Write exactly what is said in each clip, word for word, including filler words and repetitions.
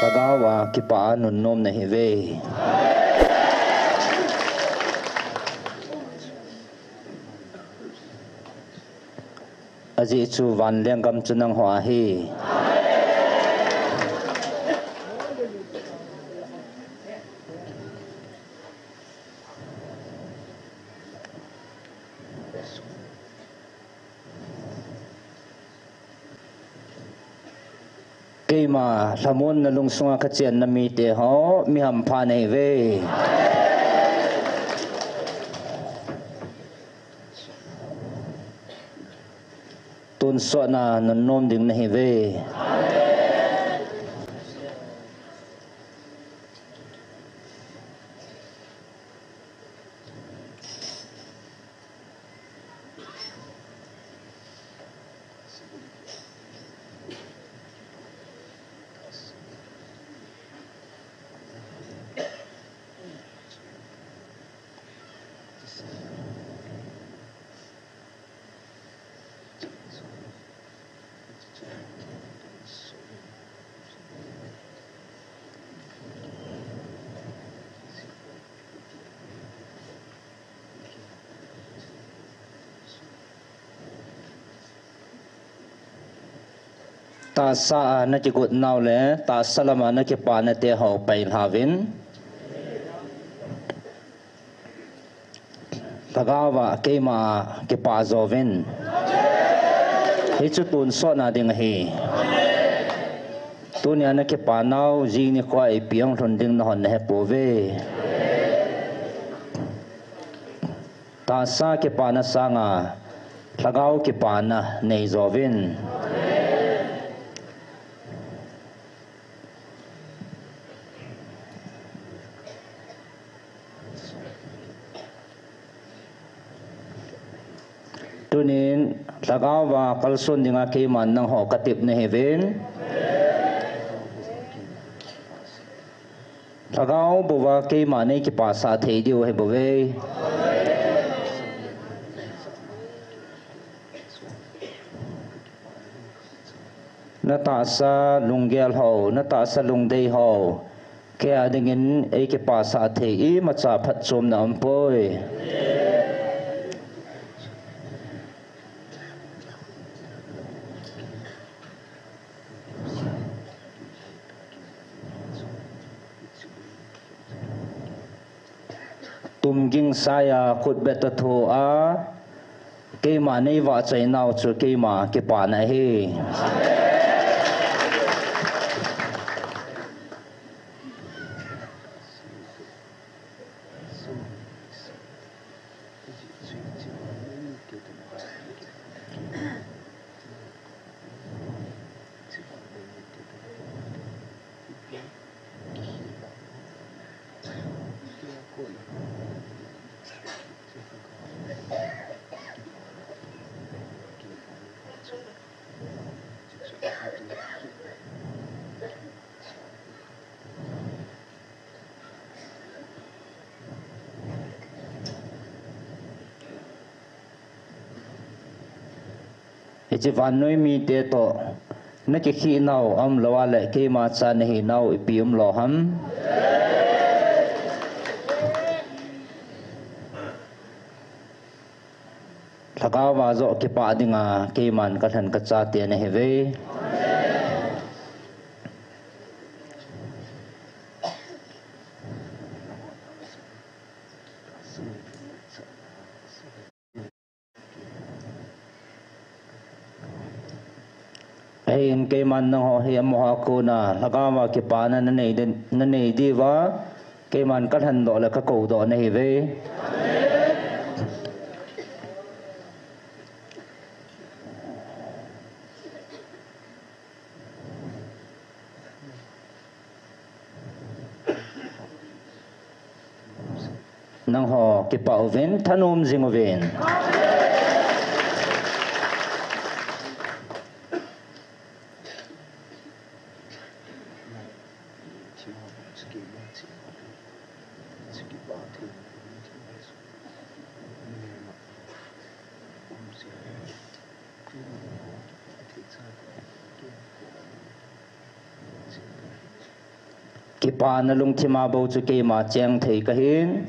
Lhagao a kipah a nunnom nahiuve. Ajeh chu vanlenggam chu nangho ahi. Keima lhamonna lungsunga kachenna mite ho, mi hampha nahiuve. Tonsotna nunnom ding nahiuve. Tahsa a nakigot nau le tahsa lama nakipana te ho pailhauvin. Lhagao a keima kipah jouvin. Hichu tonsotna ding ahi. Tunia nakipa nau, jing nikhoa ipi hung lhun ding nahon nahepouve. Tahsa kipana sanga lhagao kipana neijouvin. Tunin lhagao a kalson dinga keiman nangho katep nahiuvin. Lhagao bou a keima neikipasah thei diu ahibouve. Natahsa lunggel ho, natahsa lungdei ho, kei a dingin eikipasah thei imacha phatchomna aumpoi. Tumging saia khutbet a thoa, keima neivahchoi nau chu keima kipana ahi. Hiche vannoi mite toh nakikhih nau aumlou a le keima cha nahi nau ipi umlou ham? Lhagao a joh kipah dinga keiman kalhen kachate nahiuve. Ahin keiman nangho hi amaho a kona lhagao a kipana nanei di, nanei diuva, keiman kalhendoh le kakoudoh nahiuve. Nangho kipah uvin, thanom jing uvin. Kipana lungthima bou chu keima cheng thei kahin.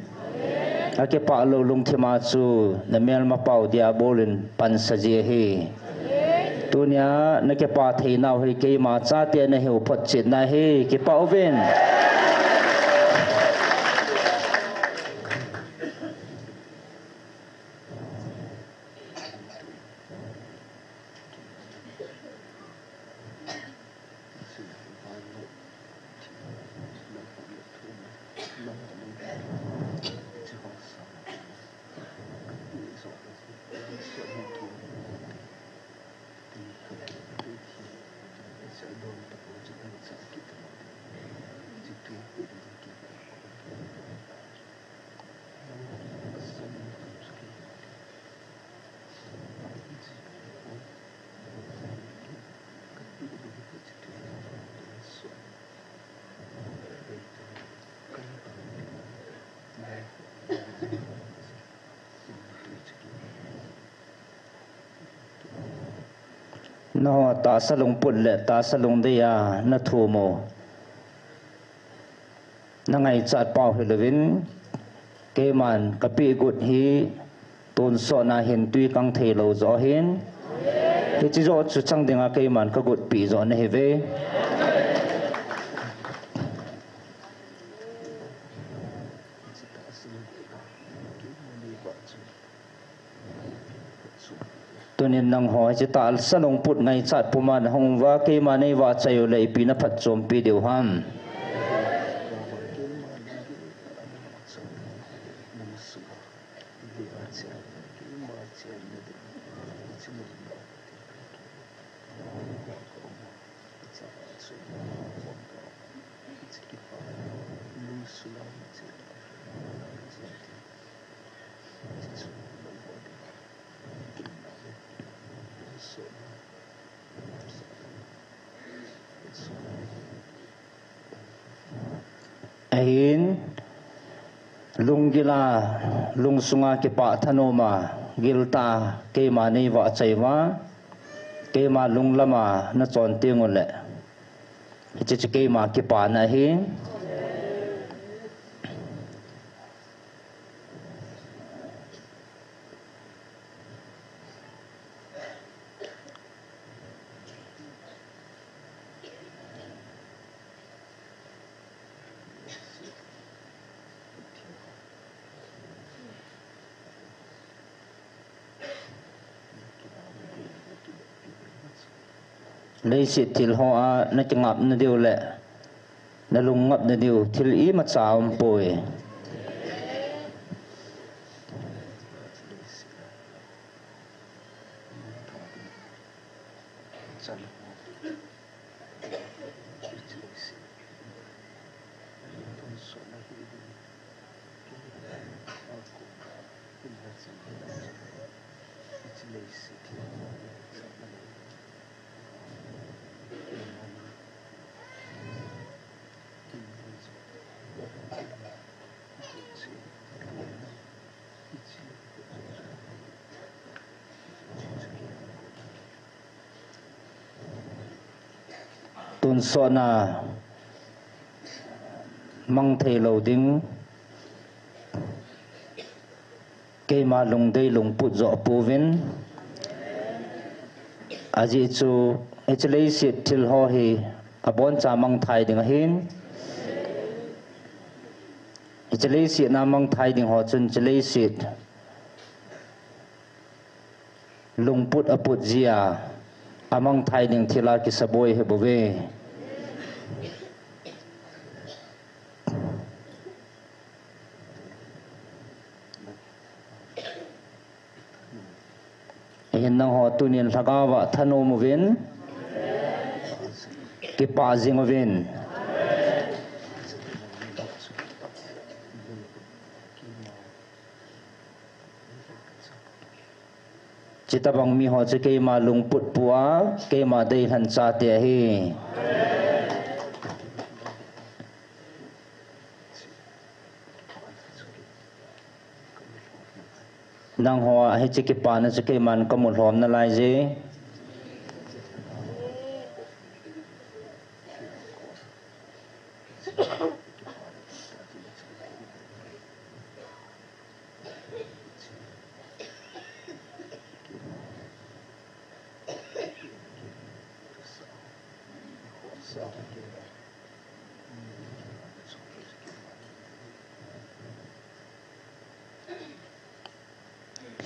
Akipah lou lungthima chu namelmapau Diabol in pansa ji ahi. Tunia nakipa theinau hi keima chate nahiu photchetna ahi, kipah uvin. Nangho tahsa lungput le tahsa lungdei a nathum u nangaichat pau hilouvin, keiman kapeh got hi tonsot na hin tui kang thei lou joh ahin. Hiche joh chu chang dinga keiman kagot peh joh nahiuve. Tunin nangho hiche tahsa lungput ngaichat puma nahung uva, keima neivahchoi uleh ipi naphatchompi diu ham? Ahin, lunggil a, lungsunga kipah thanom a, giltah a keima neivahchoi uva, keima lunglam a nachon teng uleh, hiche chu keima kipana ahi. Leiset thil hoa nakingapna diu le nalung ngapna diu thil imacha aumpoi. Tonsot na mang thei lou ding, keima lungdei lungput joh pouvin, ajeh chu hiche leiset thil ho hi aboncha mangthai ding ahin. Hiche leiset na mangthai ding ho chun hiche leiset lungput aput jia amangthai ding thil a kisaboi ahibouve. Ahin nangho tunin lhagao a thanom uvin, kipah jing uvin. Chutabang mi ho chu keima lungput pua, keima deilhen chate ahi. Nangho a hiche kipana chu keiman kamu lhom nalai je.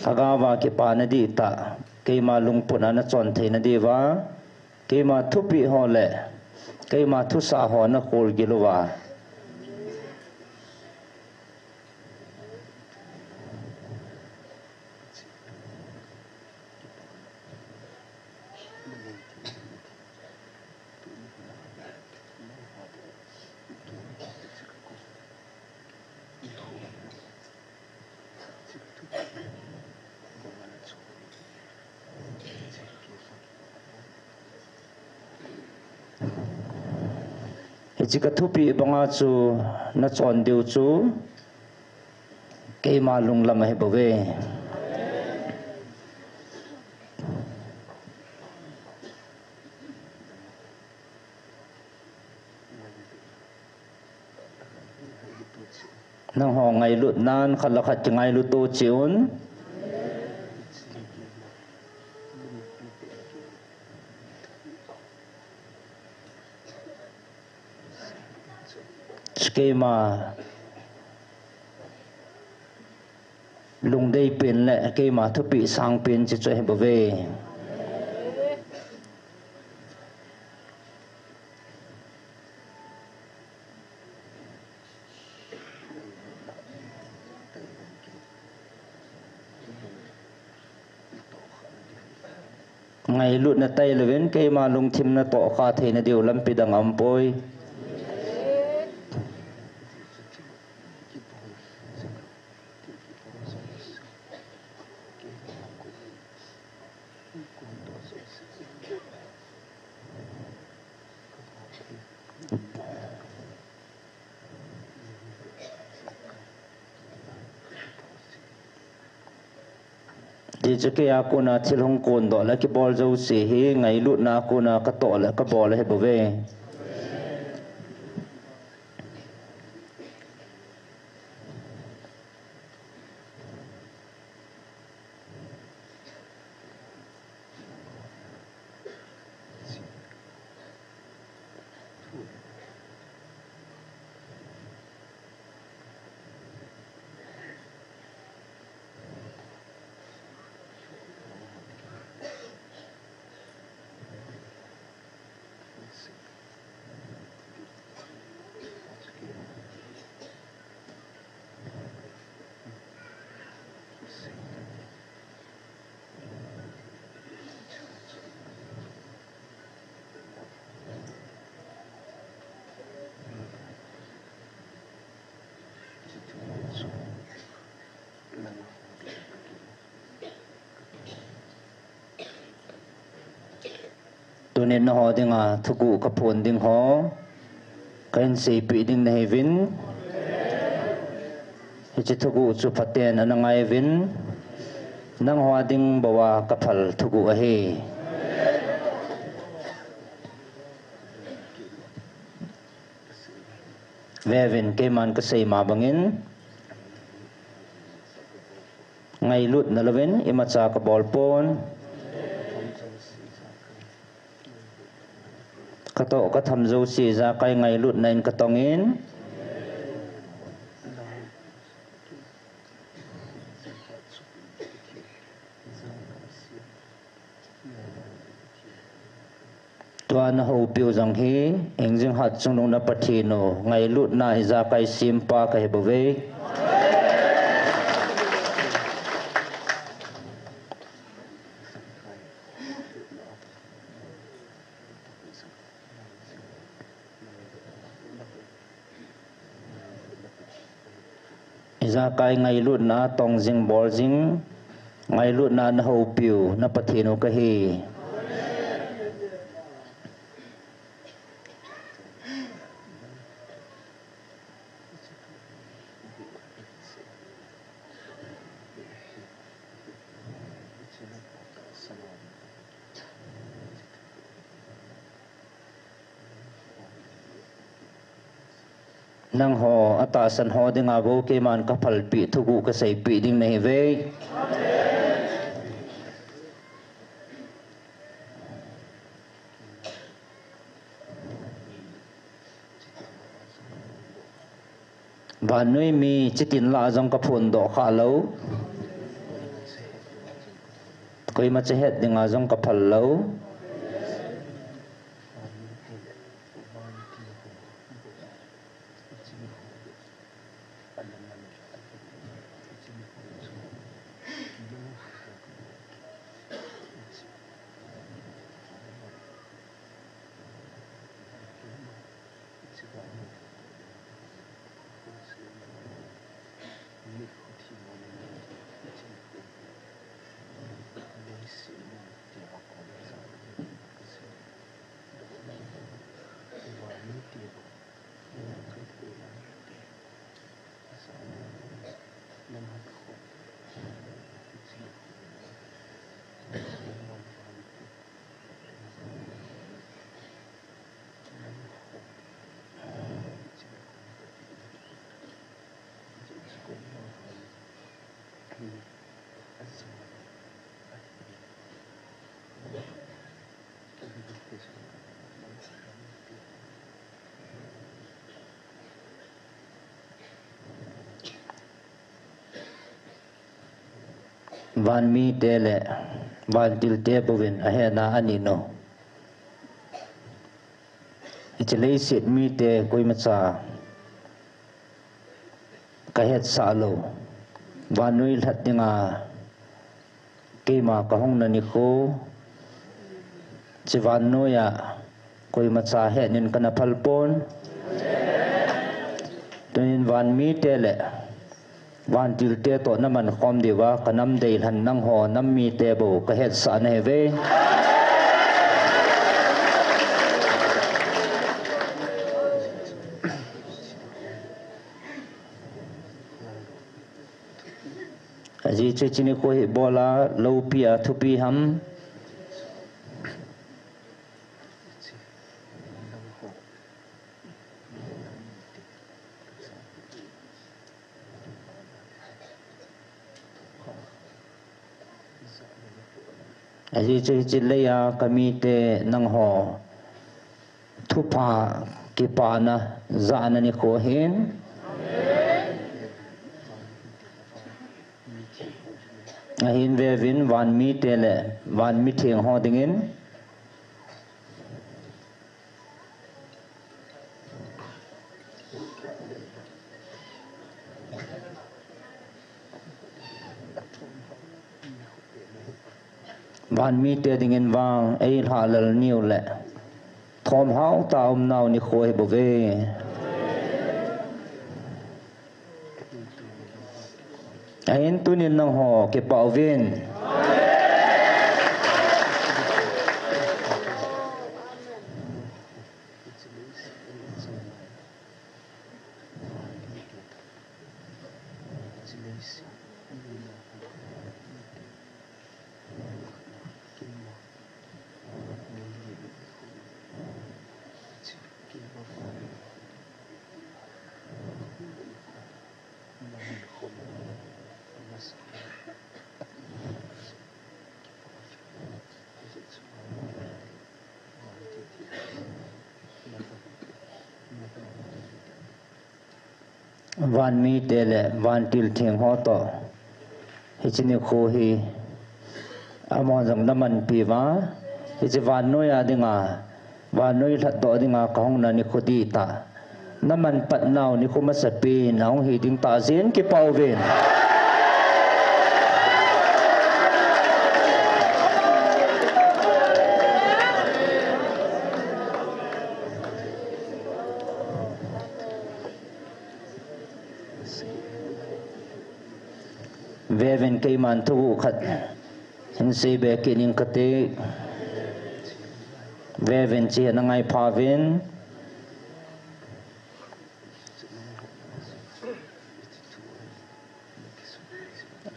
Ka gava kipana dihtah, keima lungput a nachon theina diuva, keima thupeh ho le keima thusah ho nakhol gil uva, hiche kathupeh banga chu nachon diu chu keima lunglam ahi bouve. Nangho ngailutnan khat le khat kingailut to cheh un. Keima lungdei pen le keima thupeh sang pen hiche chu ahi bouve. Ngailutna tailouvin keima lungthim natohkha theina diu lampi dang aumpoi. Hiche keia kona thil hung kondoh le kibol jouse hi ngailutna kona katoh le kabol ahi bouve. Tunin nangho dinga thuguh kaphon ding ho kahin seipeh ding nahiuvin, hiche thuguh chu phaten ana ngaiuvin, nangho ding bouva kaphal thuguh ahi. Veuvin, keiman kasei ma bangin, ngailutna louvin imacha kabol pon. Katoh katham jouse ijakai ngailutna in katongin. Tua nahoupiu jong hi, Ingjing Hatchungnung na Pathen u, ngailutna ijakai sempa kahi bouve. Ijakai ngailutna tong jing bol jing, ngailutna nahoupiu na Pathen u kahi. Nangho atahsan ho dinga bou keiman kaphalpeh thuguh kaseipeh ding nahiuve. Vannoi mi chitin lah jong kaphondoh khalou. Koima cha het dinga jong ka phal lou. Vanmite le vantilte bouvin ahena ahi nau. Hiche leiset mite koimacha kahetsah lou. Vannoi lhat dinga keima kahungna nikho, hiche vannoiya koimacha hetnin kana phal pon. Tunin vanmite le vantilte toh naman khom diuva kanam deilhen nangho nam mite bou kahetsah nahiuve. Ajeh chu hiche nikho hi ibola loupia thupia ham? Ajeh chu hiche leiya kamite nangho thupha kipana jana nikho ahin. Ahin veuvin vanmite le vanmitheng ho dingin. Vanmite dingin vang eilhahlel niu le thomhao tah a umnau nikho ahibouve. Ahin tunin nangho kipah uvin. Vanmite le vantil theng ho toh hiche nikho hi amahon jong namanpi uva, hiche vannoiya dinga, vannoi lhatdoh dinga kahungna nikho dihtah, naman patnau nikho masapen ahung hi ding tah jeh in kipah uvin. Veuvin, keiman thuguh khat hin seibe kit ing kate. Veuvin, hiche hi nangai pha uvin.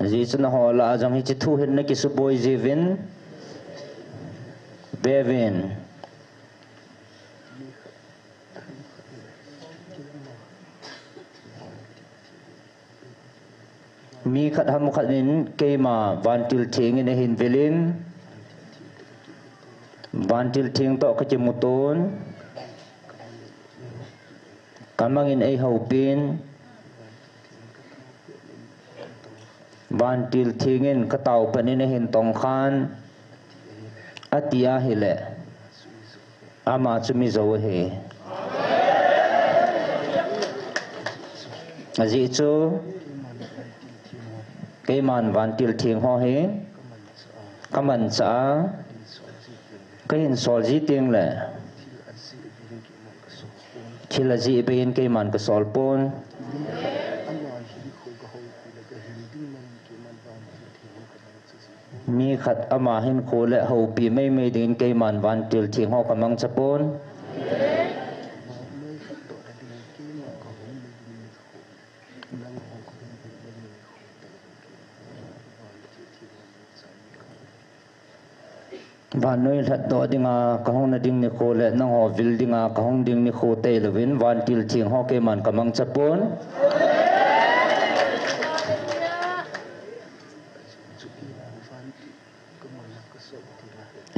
Ajeh chu nangho lah a jong hiche thu hin nakisuboi jiuvin. Veuvin. Mi khat ham khat in keima vantil theng in ahin vil in, vantil theng toh kakimuto in, kamang in eihoupin, Vantil Theng in ka tao pan in ahin tong khan, ati ahile, ama chu mi jou ahi. Ajeh chu, keiman Vantil Theng ho hi ka manchah a, ka hin sol ji teng le, thil ajeh bei in keiman ka sol pon. Mi khat ama hinkho le houpi meimei dingin keiman Vantil Theng ho ka mangcha pon. Vannoi lhatdoh dinga ka hung na ding nikho le nangho vil dinga ka hung ding nikho tei louvin Vantil Theng ho keiman ka mangcha pon.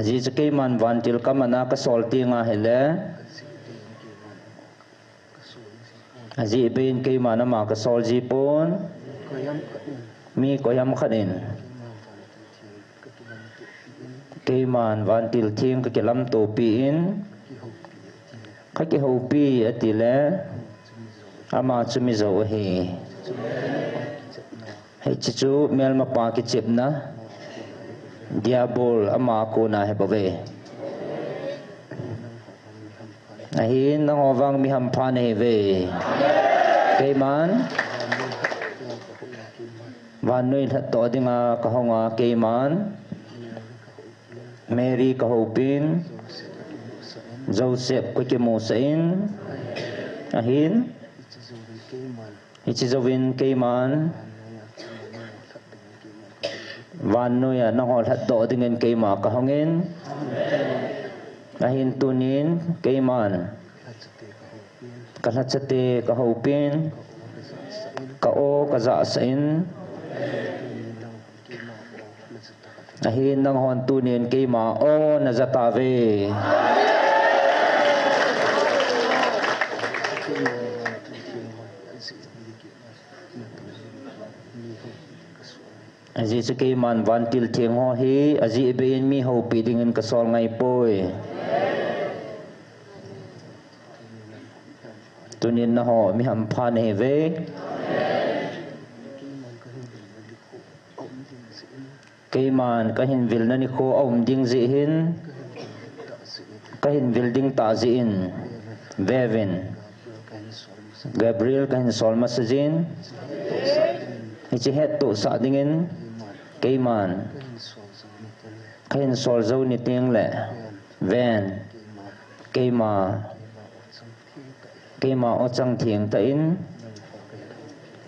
Ajeh chu keiman Vantil ka man a ka sol teng ahile, ajeh bei in keiman ama ka sol ji pon. Mi koiham khat in keiman Vantil Theng ka kilamto pi in, ka kihoupi ati le, ama chu mi jou ahi. Hiche chu melmapa kichepna, Diabol ama a kona ahi bouve. Ahin nangho vang mi hampha nahiuve. Keiman vannoi lhatdoh dinga ka hung a, keiman Mary ka houpin, Joseph ka kimusah in, ahin hiche jouvin keiman vannoiya nangho lhatdoh dingin keima ka hungin, ahin tunin keiman ka lhachate ka houpin, ka aw ka jahsah in, ahin nanghon tunin keima aw na ja tauve. Ajeh chu keiman Vantil Theng ho hi ajeh bei in mi houpi dingin ka sol ngai poi. Tunin nangho mi hampha nahiuve. Keiman ka hin vilna nikho aum ding jeh hin, ka hin vil ding tah jeh in, veuvin, Gabriel ka hin sol masa jin, hiche hettohsah dingin keiman ka hin sol jou ni teng le, ven, keima keima aw chang theng tah in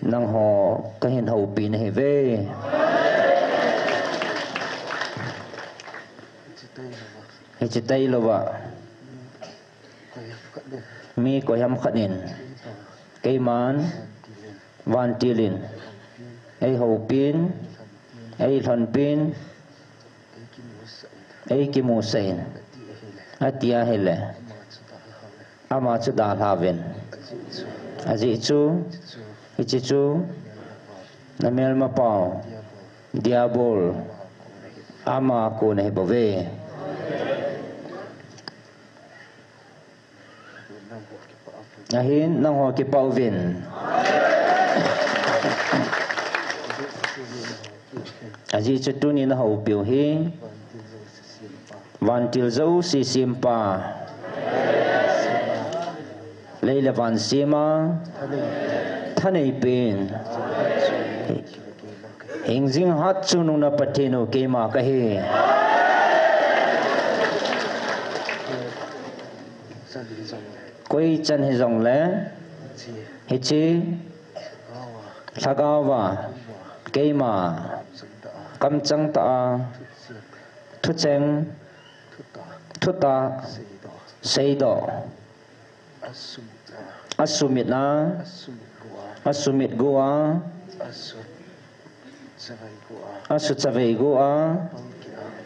nangho ka hin houpi nahiuve. Hiche tailouva mi koiham khat in keiman Vantil in ei houpin, ei lhonpin, ei kimusah in, ati ahile, ama chu dalhauvin. Ajeh chu, hiche chu na melmapau Diabol ama a kona ahi bouve. Ahin nangho kipah uvin. Ajeh chu tuni na houpiu hi Vantil jouse sempa, lei le van sema thanei pen, hingjing hatchungnung na Pathen u keima kahi. Koi chan hijongle, hiche lhagaova keima kamchang tah a thucheng, thutah, seidoh, asumit a, asumit go a, asuchavei go a,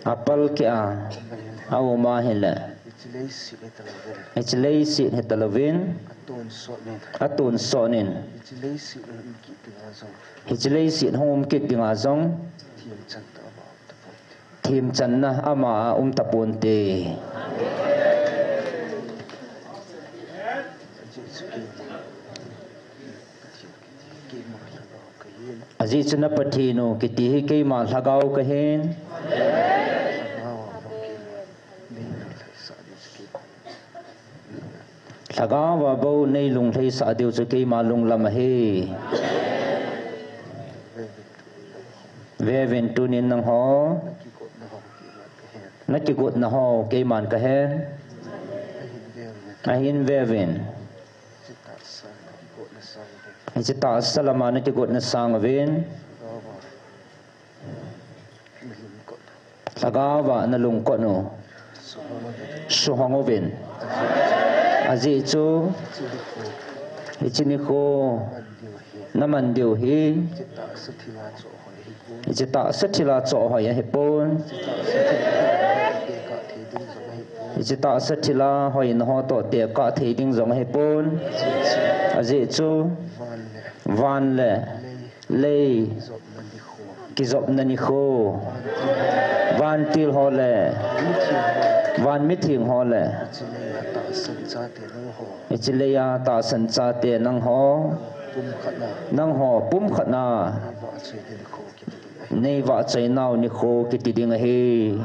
apalkeh a, aum ahile, Hiche leiset hi talouvin, hiche leiset hi talouvin, atonsot nin, atonsot nin, hiche leiset hung um kit dinga jong, hiche leiset hung um kit dinga jong, themchanna ama a um taponte. Themchanna ama a um taponte. Ajeh chu na Pathen u kiti hi keima lhagao kahin. Lhagao a bou nei lunglhaisah diu chu keima lunglam ahi. Veuvin tunin nangho, na kigotna ho keiman kahen. Ahin veuvin. Hiche tahsa lama na kigotna sang uvin. Lhagao a na lungkot u suhong uvin. Ajeh chu hiche nikho na man diu hi, hiche tahsa thil a choh hoi ahipon. Hiche tahsa thil a hoina ho toh tekah thei ding jong ahipon. Ajeh chu van le lei kijopna nikho, vantil ho le van mitheng ho le hiche lei a tahsan chate nangho, nangho pumkhat na nei vahchoi nau nikho kiti ding ahi.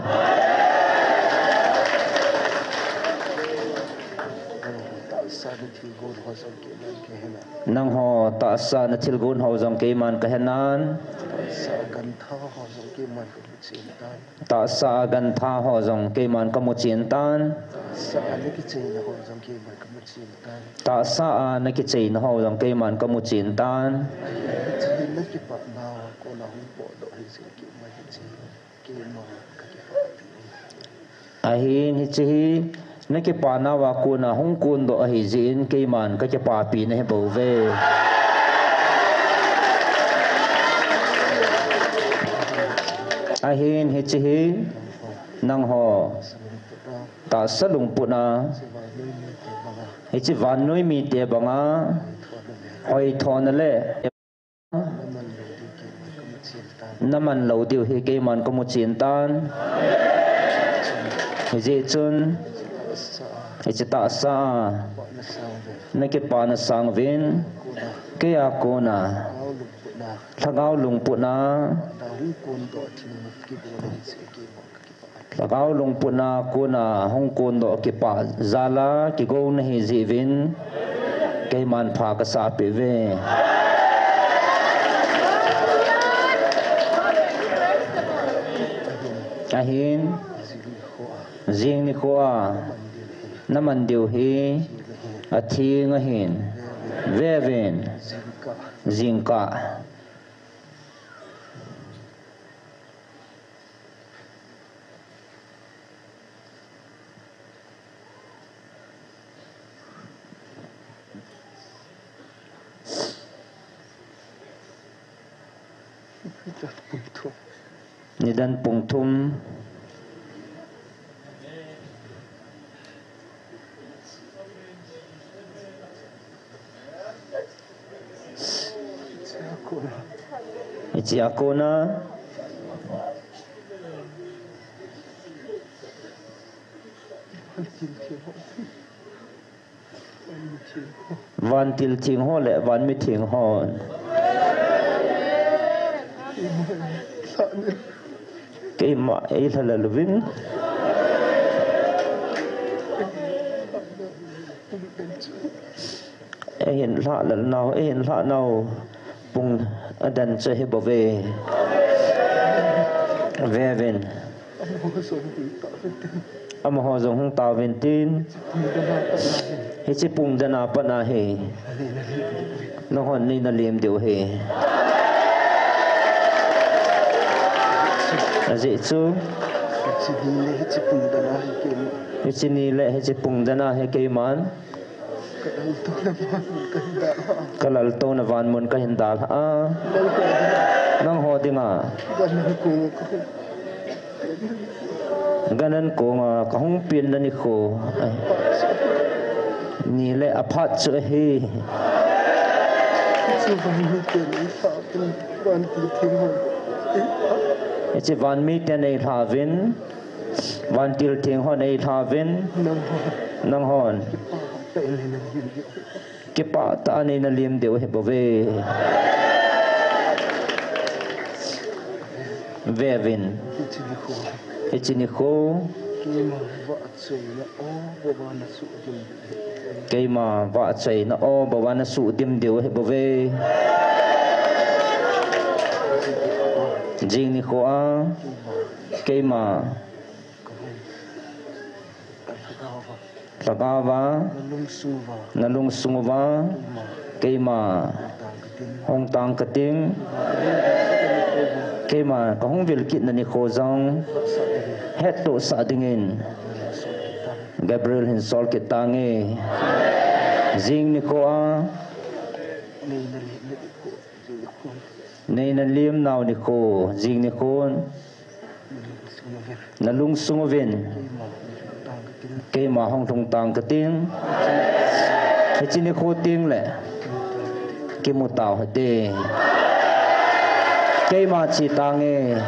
Nangho tahsa na thilgon ho jong keiman kahenan. Tahsa a gantha ho jong keiman kamuchen tan. Tahsa a na kicheina ho jong keiman kamuchen tan. Tahsa a na kicheina ho jong keiman kamuchen tan. Hiche hi na kipana uva kona hung potdoh ahi jeh in keima hiche, keima kakipah ahi. Ahin hiche hi na kipana uva kona hung kondoh ahi jeh in keiman kakipapi nahi bouve. Ahin hiche hi nangho tahsa lungput a, hiche vannoi mite banga hoithona le na man lou diu hi keiman kamuchen tan. Hijeh chun hiche tahsa a na kipana sang uvin, keia kona lhagao lungput a, lhagao lungput a kona hung kondoh kipah jal a kigou nahi jeh uvin keiman pha kasah peh uve. Ahin jing nikho a na man diu hi atheng ahin, veuvin, jingkah. Nidan pung thum. Hiche a kona vantil theng ho le van mitheng ho. Keima eilha lel uvin. Eihin lha lel nau, eihin lha nau pung adan chu ahi bouve. Veuvin. Amaho jong hung tauvin tin. Hiche pung dan a pat ahi. Nanghon neina lem diu ahi. Ajeh chu hiche ni le hiche pung dan a hi keiman ka laltouna vanmun kahin dalha a, nangho dinga Ganan konga kahung pilna nikho. Ni le aphat chu ahi. Hiche vanmi ten eilhavin, vantil theng hon eilhavin, nanghon kipah tah a neina lim diu ahi bouve. Vevin. Hiche nikho keima vahchoina o bou vana suhdim diu ahi bouve. Jing nikho a keima lhagaova, nalungsung uva keima hung tang kating. Keima kahung vil kitna nikho jong hettohsah dingin Gabriel hin sol kit tange. Jing nikho a neina lim nau nikho, jing nikho nalungsung uvin keima hung lhung tang kating. Hiche nikho tengle kimu tau hite. Keima che tange.